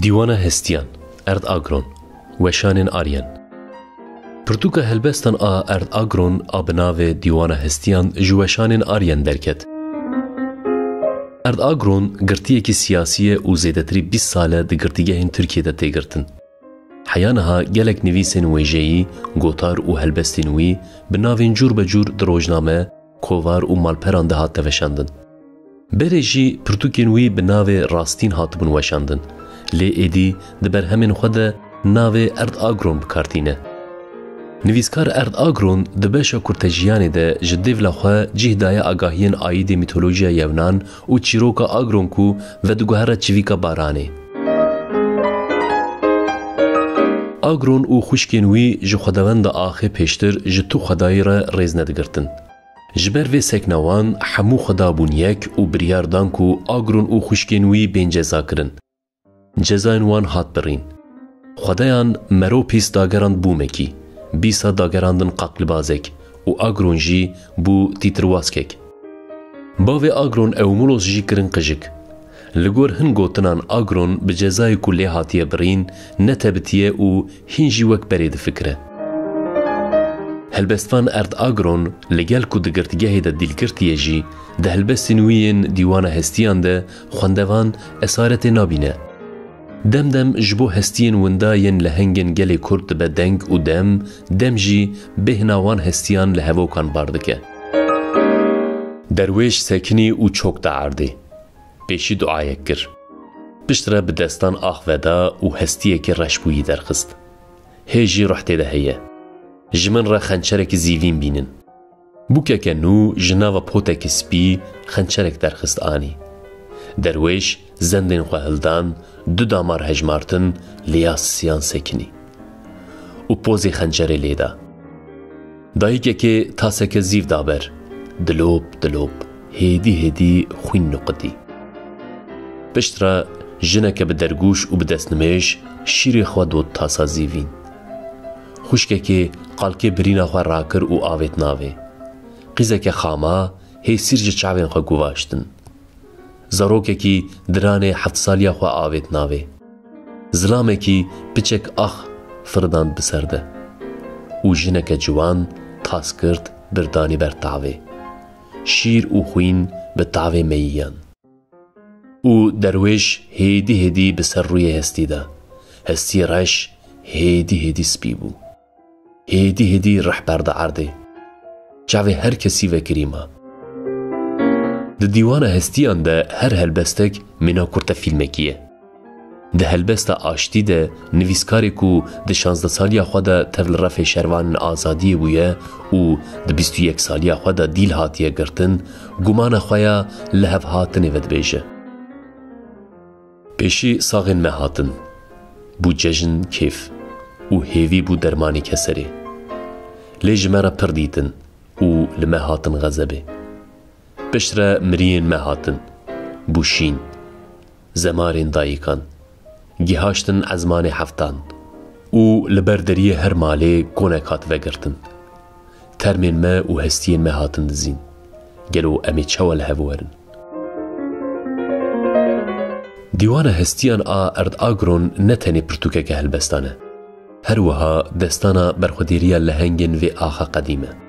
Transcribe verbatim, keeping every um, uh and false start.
Dîwana Hestiyan, Erd Agron, Weşanên Aryen. Pirtûka helbestan a Erd Agron a bi navê Dîwana Hestiyan ji weşanên Aryen derket. Erd Agron girtiyekî siyasî ye û zêdetirî bîst sal e di girtîgehên Tirkiyê de tê girtin. Heya niha gelek nivîsên wêjeyî, gotar û helbestên wî bi navên cûr be cûr di rojname, kovar û malperan de hate veşandin. Berê jî pirtûkên wî bi navê Rastîn hatibûn weşandin. Lê êdî di berhemên xwe de navê Erd Agron bi kar tîne. Nivîskar Erd Agron di beşa kurtejiyanê de ji dêvla xwe cih daye agahiyên aîdê mîtolojiya Yewnan û çîroka Agron ku vediguhere çivîka baranê. Agron û xwişkên wî ji xwedawenda axê pêştir ji tu xwedayî re rêz nedigirtin. Ji ber vê sekna wan hemû xweda bûn yek û biryar dan ku Agron û xwişkên wî bên cezakirin. Cezayên wan hat birîn. Xwedayan Meropîs dagerand bûmekî, Bîsa dagerandin qaqlibazek û Agron jî bû tîtirwaskek. Bavê Agron Ewmulos jî kirin qijik. Li gor hin gotinan Agron bi cezayê ku lê hatiye birîn, netebitiye û hîn jî wek berê difikire. Helbestvan Erd Agron li gel ku di girtîgehê de dîlgirtî ye jî, di helbestên wî yên Dîwana Hestiyan de xwendevan esaretê nabîne. Dem dem ji bo hestiyên winda yên lehengên gelê Kurd dibe deng û dem, dem jî bêhna wan hestiyan li hevokan bar dike. Derwêş sekinî û çok da erdê. Pêşî duayek kir. Piştre bi destan ax veda û hestiyekî reş bûyî derxist. Hê jî ruh tê de heye. Ji min re xençerekî zîvîn bînin. Bûkeke nû ji nava potekî spî xençerek derxist anî. Derwêş zendên xwe hildan, du damar hejmartin, lêya sisiyan sekinî. Û pozê xençerê lê da. Dayikekê taseke zîv da ber. Dilop, dilop, hêdî hêdî xwîn nuqitî. Piştre jineke bi dergûş û bi destnimêj şîrê xwe dot tasa zîvîn. Xwişkekê qalkê birîna xwe rakir û avêt navê. Qîzeke xama hê sîr ji çavên xwe guvaştin. Zarokekî diranê heft saliya xwe avêt navê. Zilamekî piçek ax firdand bi ser de. Û jineke ciwan tas kirt birdanî ber tavê. Şîr û xwîn bi tavê meyiyan. Û derwêş hêdî hêdî bi ser rûyê hestî de. Hestî reş hêdî hêdî spî bû. Hêdî hêdî rih berda erdê. Çavê her kesî vekirî ma. Di dîwana hestiyan de her helbestek mîna kurte fîlmekî ye. Di helbesta Aştî de nivîskarê ku di şazdeh saliya xwe de tev li refê şervanên azadiyê bûye û di bîst û yek saliya xwe de dîl hatiye girtin, gumana xwe ya li hevhatinê vedibêje. Pêşî saxên me hatin. Bû cejn kêf û hêvî bû dermanî keserê. Lê ji me re pir dîtin û li me hatin xezebê. Piştre miriyên me hatin. Bû şîn. Zemarên dayikan. Gihaştin ezmanê heftan. Û li ber deriyê her malê konek hat vegirtin. Termên me û hestiyên me hatin dizîn. Gelo em ê çawa li hev werin? Dîwana Hestiyan a Erd Agron ne tenê pirtûkeke helbestan e. Her wiha destana berxwedêriya lehengên vê axa qedîm e.